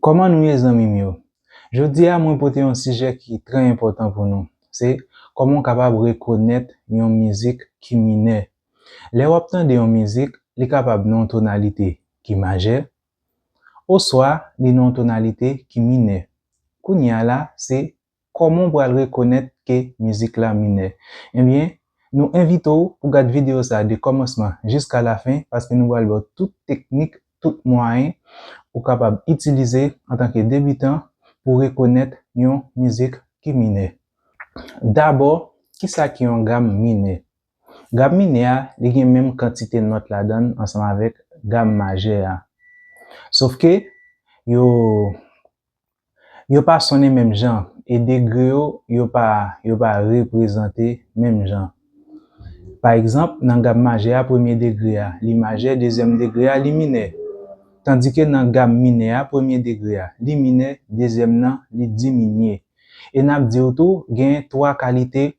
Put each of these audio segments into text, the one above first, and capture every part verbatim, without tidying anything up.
Kòman nou ye, zanmi m yo? Jodi a, mwen pote yon sijè ki trè enpòtan pou nou. Se kòman w kapab rekonèt yon mizik ki minè. Lè w ap tande yon mizik, li kapab nan yon tonalite ki majè, oswa li nan yon tonalite ki minè. Kounye a la, se kòman w pral rekonèt ke mizik la minè? Ebyen, nou envite w pou gad videyo sa a de kòmansman jiska lafen, paske nou pral ba w tout teknik, tout mwayen ou kapab itilize antanke debitan pou rekonèt yon mizik ki minè. Dabò, kisa ki yon gam minè? Gam minè a, li gen menm kantite nòt ladan l ansanm avèk gam majè a. Sòf ke yo, yo pa sonnen menm jan, e degre yo, yo pa, yo pa reprezante menm jan. Pa egzanp, nan gam majè a, premye degre a, li majè, dezyèm degre a, li minè. Tandike nan gam minè a, premye degre a, li minè, dezyèm nan, li diminye. E n ap di w tou, gen twa kalite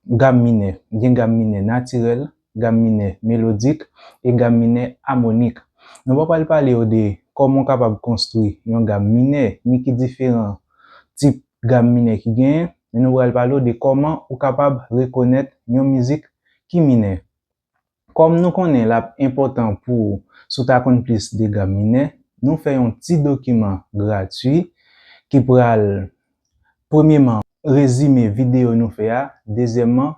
gam minè. Gen gam minè natirèl, gam minè melodik, e gam minè amonik. Nou pa pral pale w de kòman w kapab konstwi yon gam minè, ni ki diferan tip gam minè ki genyen, men nou pral pale w de kòman ou kapab rekonèt yon mizik ki minè. Kòm nou konnen l ap enpòtan pou w, si w ta konn plis de gam minè, nou fè yon ti dokiman gratui ki pral, premyeman, rezime videyo nou fè a, dezyèmman,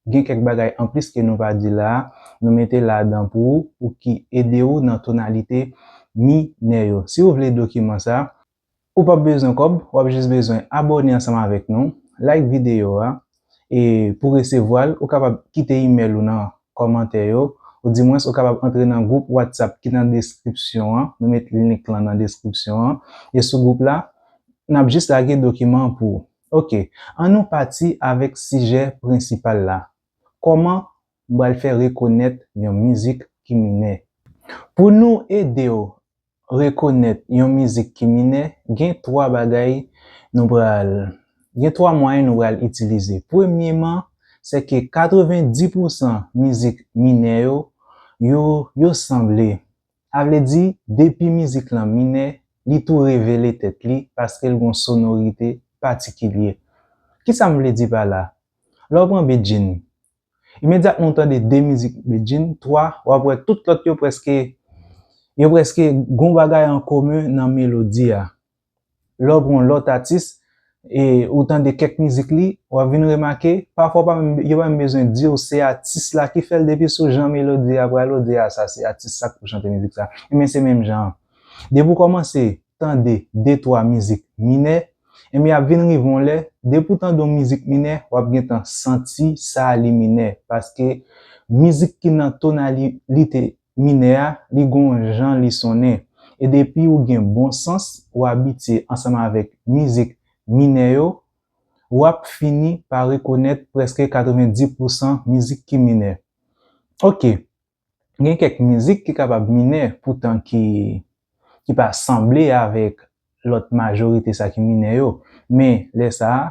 gen kèk bagay anplis ke nou pa di la a, nou mete ladan pou ou, pou ki ede w nan tonalite minè yo. Si w vle dokiman sa, ou p ap bezwen kòb, w ap jis bezwen abòne ansanm avèk nou, like videyo a, e pou resevwa l, ou kapab kite imèl ou nan kòmantè yo, oudimwens ou kapab antre nan gwoup WhatsApp ki nan deskripsyon an, nou met link lan nan deskripsyon an, e sou gwoup la, n ap jis lage dokiman an pou ou. Oke, ann nou pati avèk sijè prensipal la. Kòman m pral fè rekonèt yon mizik ki minè? Pou nou ede w rekonèt yon mizik ki minè, gen twa bagay nou pral, gen twa mwayen nou pral itilize. Premyeman, se ke katrevenndis pousan mizik minè yo, yo, yo sanble. A vle di, depi mizik lan minè, li tou revele tèt li paske l gen yon sonorite patikilye. Kisa m vle di pa la? Lè w pran Bedjine, imedyatman w tande de mizik Bedjine, twa, w ap wè tout lòt yo prèske, yo prèske gen yon bagay an komen nan melodi a. Lè w pran yon lòt atis, e ou tande kèk mizik li, w ap vin remake, pafwa w pa menm, yo pa menm bezwen di w se atis la ki fè l, depi sou jan melodi a pral, ou di, "A, sa se atis sa k pou chante mizik sa." Ebyen, se menm jan an. Depi w kòmanse tande de, twa mizik minè, ebyen, ap vin rive yon lè, depi w tande yon mizik minè, w ap gentan santi sa li minè, paske mizik ki nan tonalite minè a, li gen yon jan li sonnen. E depi ou gen bon sans, ou abitye ansanm avèk mizik minè yo, w ap fini pa rekonèt prèske katrevenndis pousan mizik ki minè. Oke, gen kèk mizik ki kapab minè, poutan ki, ki pa sanble avèk lòt majorite sa ki minè yo. Men, lè sa a,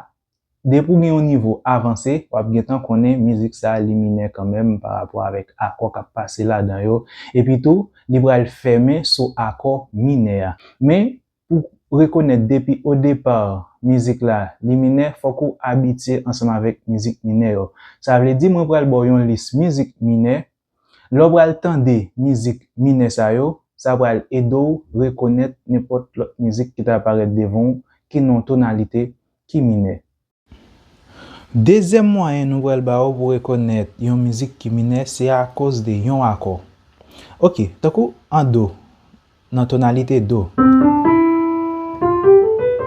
depi w gen yon nivo avanse, w ap gentan konnen mizik sa a li minè kanmenm pa rapò avèk akò k ap pase ladan yo. Epi tou, li pral fèmen sou akò minè a. Men, pou rekonèt depi o depa mizik la li minè, fòk ou abitye ansanm avèk mizik minè yo. Sa vle di, mwen pral ba w yon lis mizik minè. Lè w pral tande mizik minè sa yo, sa pral ede w rekonèt nenpòt lòt mizik ki ta parèt devan w ki nan yon tonalite ki minè. Dezyèm mwayen nou pral ba w pou rekonèt yon mizik ki minè, se akoz de yon akò. Oke, tankou an do, nan tonalite do.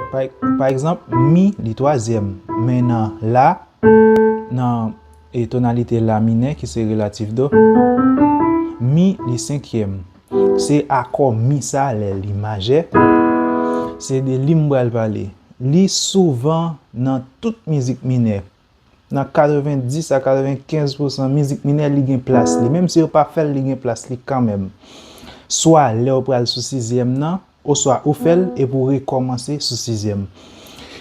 Pa, pa egzanp, mi, li twazyèm, men nan la, nan, e, tonalite la minè, ki se relatif do, mi, li senkyèm. Se akò mi sa, lè li majè. Se de li m pral pale. Li souvan nan tout mizik minè. Nan katrevenndis a katrevenkenz pousan mizik minè, li gen plas li. Menm si yo pa fè l, li gen plas li kanmenm. Swa lè w pral sou sizyèm nan, oswa ou fè l epi w rekòmanse sou sizyèm.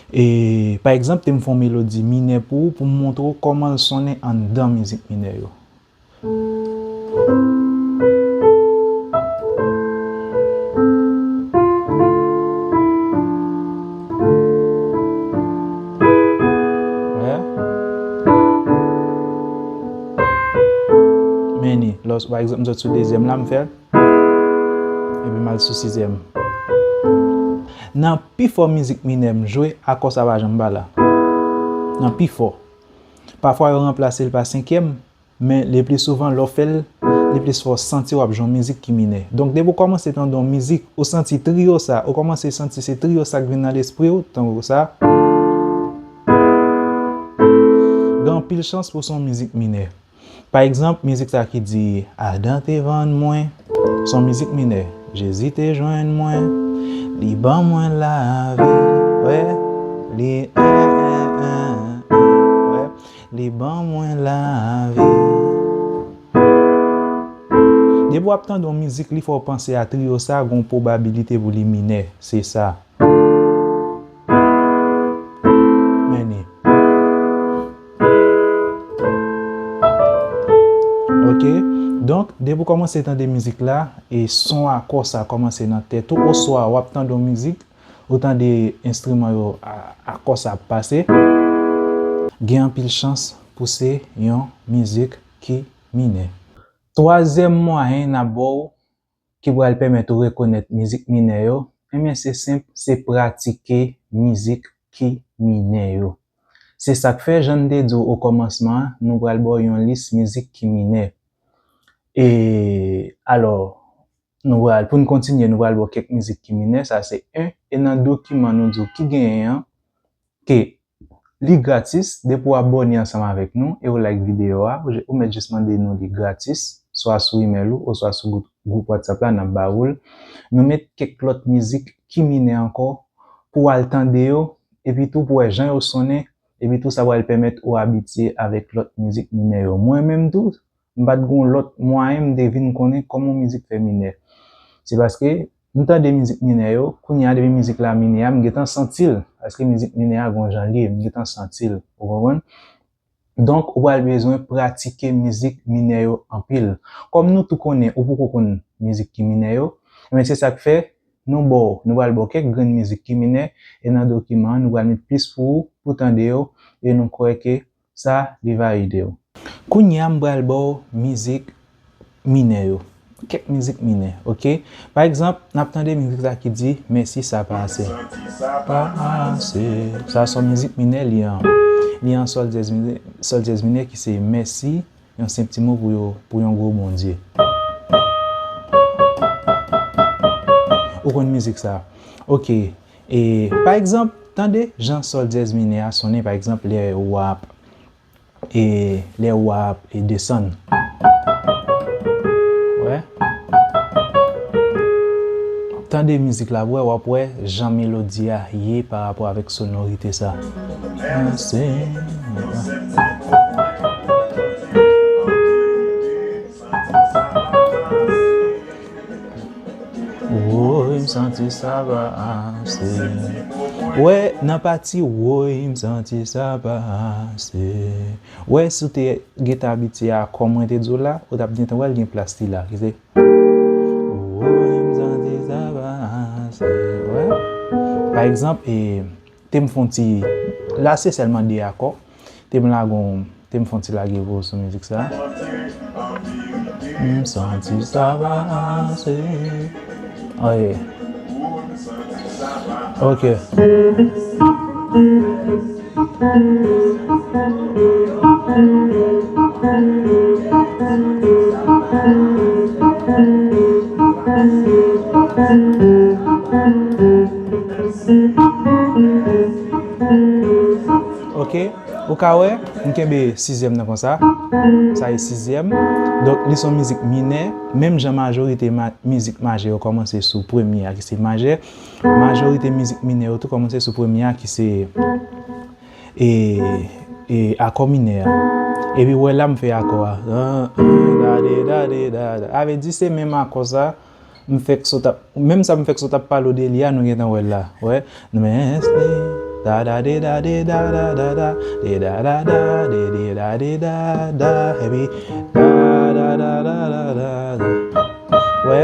E, pa egzanp, te m fè yon melodi minè pou ou, pou m montre w kòman l sonnen anndan mizik minè yo. Pa egzanp, m sot sou dezyèm la, m fè l. Epi m al sou sizyèm. Nan pifò mizik minè m jwe, akò sa pa janm pa la. Nan pifò. Pafwa yo ranplase l pa senkyèm, men le pli souvan lè w fè l, le pli souvan w santi w ap jwe yon mizik ki minè. Donk depi w kòmanse tande yon mizik, ou santi triyo sa, ou kòmanse santi se triyo sa k vin nan lespri w, tankou sa. Gen anpil chans pou se yon mizik minè. Pa egzanp, mizik sa ki di, Adan te vann mwen, se yon mizik minè. Jezi te jwenn mwen, li ban mwen lavi. Wè, li, eh, eh, eh, eh, wè, li ban mwen lavi. Depi w ap tande yon mizik, li fè w panse a triyo sa, gen yon pwobabilite pou li minè. Se sa. Men li. Ok. Donk, depi w kòmanse tande mizik la, e son akò sa kòmanse nan tèt ou, oswa w ap tande yon mizik, ou tande enstriman yo, a- akò sa ap pase, gen anpil chans pou se yon mizik ki minè. Twazyèm mwayen n ap ba w ki pral pèmèt ou rekonèt mizik minè yo, ebyen se senp, se pratike mizik ki minè yo. Se sa k fè, jan n te di w okòmansman an, nou pral ba w yon lis mizik ki minè. E alò, nou pral, pou n kontinye, nou pral ba w kèk mizik ki minè, sa se en, e nan dokiman nou di w ki genyen an, ke li gratis, depi w abòne ansanm avèk nou e w like videyo a, ou, ou mèt jis mande nou li gratis, swa sou imèl ou, oswa sou gwoup, gwoup WhatsApp la, n ap ba ou l. Nou met kèk lòt mizik ki minè ankò pou w al tande yo, epi tou pou w wè jan yo sonnen, epi tou sa pral pèmèt ou abitye avèk lòt mizik minè yo. Mwen menm tou, m pa t gen yon lòt mwayen m te vin konnen kòman yon mizik fè minè. Se paske m tande mizik minè yo, kounye a depi mizik la minè a, m gentan santi l, paske mizik minè a gen yon jan l ye, m gentan santi l, ou konprann? Donk, ou pral bezwen pratike mizik minè yo anpil. Kòm nou tou konnen, ou poko konn mizik ki minè yo, men se sa k fè, nou ba w, nou pral ba w kèk grenn mizik ki minè, e nan dokiman an, nou pral met plis pou ou, pou tande yo, e nou kwè ke sa, li va ede w. Kounye a, m pral ba w mizik minè yo. Kèk mizik minè, ok? Pa egzanp, n ap tande mizik sa ki di, Mèsi, sa pa ase. Pa ase. Sa se yon mizik minè, li an, li an sòl dyèz minè, sòl dyèz minè ki se mèsi, yon senp ti mo pou yo, pou yon gwo Bondye. Ou konn mizik sa? Ok. E, pa egzanp, tande jan sòl dyèz minè a sonnen, pa egzanp, lè w ap, e, lè w ap, e, desann. Wè? Tande mizik la, wè, w ap wè jan melodi a ye pa rapò avèk sonorite sa. Woy, m santi sa pa ase. Wè, nan pati woy, m santi sa pa ase. Wè, si w te gentan abitye a, kòm mwen te di w la, ou t ap gentan wè l gen plas li la, ki se, woy, m santi sa pa ase. Wè? Pa egzanp, e, te m fè yon ti, la se sèlman de akò. Te m lage yon, te m fè yon ti lage pou w sou mizik sa. M santi sa pa ase. Oye. Ok. Ok. Ou ka wè, m kenbe sizyèm nan konsa. Sa e sizyèm. Donk, li se yon mizik minè. Menm jan majorite ma-, mizik majè yo kòmanse sou premye a, ki se majè. Majorite mizik minè yo tou kòmanse sou premye a, ki se, e, e, akò minè a. Epi, wè, la m fè akò a. An, an, da, de, da, de, da, da. A vle di, se menm akò sa. M fèk sot ap, menm sa m fèk sot ap pale w de li a, nou gentan wè l la. Wè. Mèsi. Da, da, de, da, de, da, da, da, da, de, da, da, da, de, de, da, de, da, da, epi, da, da, da, da, da, da, da. Wè,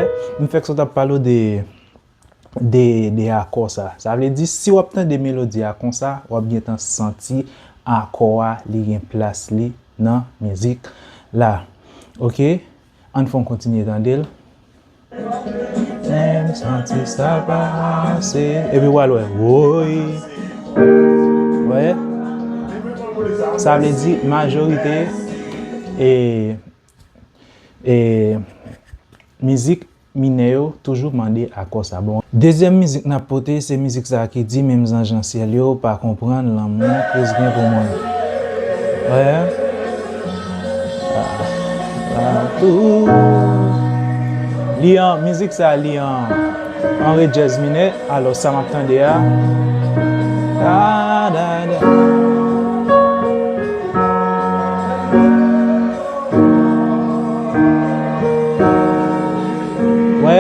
m fèk sot ap pale w de, de, de akò sa. Sa vle di, si w ap tande melodi a konsa, w ap gentan santi akò a, li gen plas li nan mizik la. Ok? Ann fè yon kontinye tande l. Menm santi sa pase. Epi w al wè. Woy. Wè. Sa vle di majorite e, e mizik minè yo toujou mande akò sa. Bon, dezyèm mizik n ap pote, se mizik sa ki di, menm zanj nan syèl yo pa konprann lanmou Kris gen pou mwen. Wè. Li an, mizik sa, li an, an re djèz minè. Alò, sa m ap tande a. Da, da, da. Wè.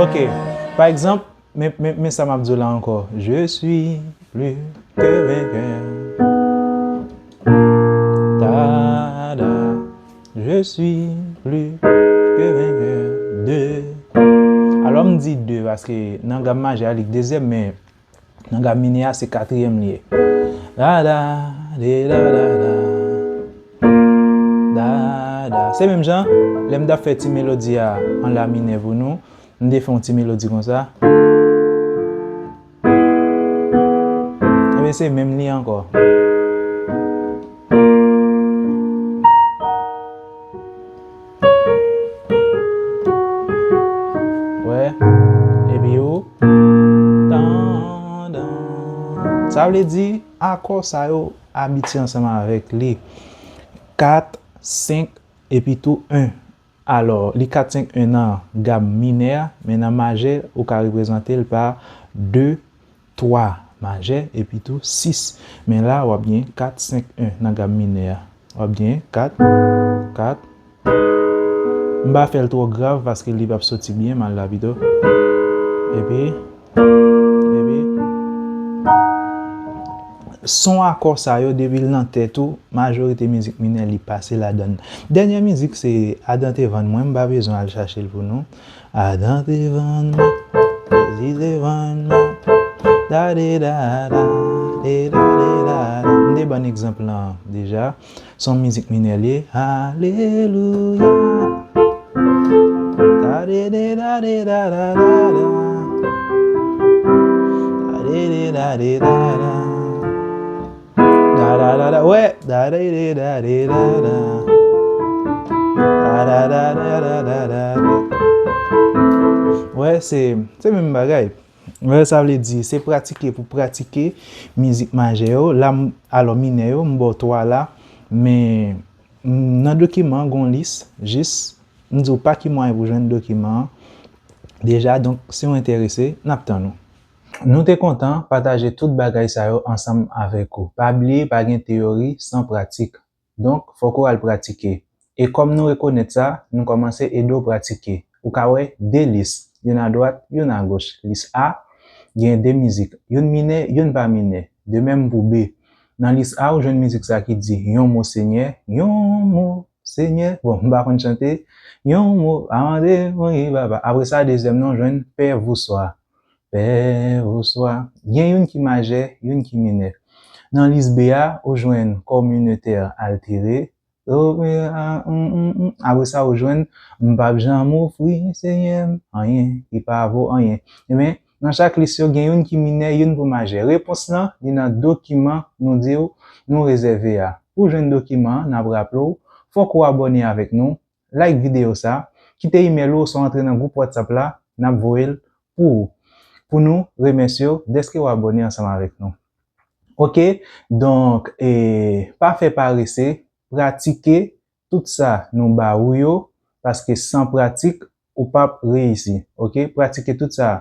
Ok. Pa egzanp, men, men, men sa m ap di w la ankò. Je suis plus que vainqueur. Tada. Je suis plus que vainqueur. De. Alò, m di de paske nan gam majè a, li dezyèm, men nan gam minè a, se katriyèm li ye. Da, da, de, da, da, da. Da, da. Se menm jan, lè m t ap fè ti melodi a an la minè pou nou, m te fè yon ti melodi konsa. Ebyen, se menm li ankò. Wè, epi ou. Tan, dan. Sa vle di, akò sa yo abitye ansanm avèk li. Kat, senk, epi tou en. Alò, li kat, senk, en nan gam minè a, men nan majè, ou ka reprezante l pa de, twa majè, epi tou sis. Men la, w ap gen kat, senk, en nan gam minè a. W ap gen kat, kat. M pa fè l twò grav paske li p ap soti byen, m al la pito. Epi, epi. Son akò sa yo, depi l nan tèt ou, majorite mizik minè, li pase ladan l. Dènyè mizik, se Adan te vann mwen, m pa bezwen al chache l pou nou. Adan te vann mwen, Jezi te vann mwen. Da de da da, de da de da da. M te ban n egzanp lan deja. Se yon mizik minè li ye. Alelouya. Da de de da de da da da da. Da de de da de da da. Da da da da. Wè. Da de de da de da da. Da da da da da da da da. Wè, se, se menm bagay. Wè, sa vle di, se pratike pou pratike mizik majè yo. La, m, alò, minè yo, m ba w twa la. Men, m, nan dokiman an, gon lis, jis, m di w pa ki mwayen pou jwenn dokiman an. Deja, donk, si w enterese, n ap tann ou. Nou te kontan pataje tout bagay sa yo ansanm avèk ou. Pa bliye, pa gen teyori san pratik. Donk, fòk ou al pratike. E kòm nou rekonèt sa, nou kòmanse ede w pratike. Ou ka wè de lis, youn adwat, youn agoch. Lis A, gen de mizik, youn minè, youn pa minè. De menm pou B. Nan lis A, ou jwenn mizik sa ki di, yon mo Senyè, yon mo Senyè. Bon, m pa konn chante. Yon mo, a mande, wi, papa. Apre sa, dezyèm nan, ou jwenn Pè Vouswa. Pè Vouswa. Gen youn ki majè, youn ki minè. Nan lis B a, ou jwenn Communautaire Altéré. Apre sa, ou jwenn M p ap janm ofri Senyè m anyen ki pa vo anyen. Ebyen, nan chak lis yo, gen youn ki minè, youn pou majè. Repons lan, li nan dokiman nou di w, nou rezève a. Pou w jwenn dokiman an, n ap raple w, fòk ou abòne avèk nou, like videyo sa, kite imèl ou oswa antre nan gwoup WhatsApp la, n ap voye l pou ou. Pou nou remèsye w dèske w abòne ansanm avèk nou. Oke, donk, e, pa fè parese, pratike tout sa nou ba ou yo, paske san pratik, ou p ap reyisi. Oke, pratike tout sa,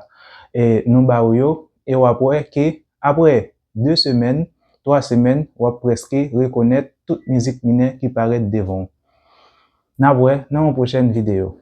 e, nou ba ou yo, e w ap wè ke apre de semèn, twa semèn, w ap prèske rekonèt tout mizik minè ki parèt devan w. N ap wè nan yon pwochèn videyo.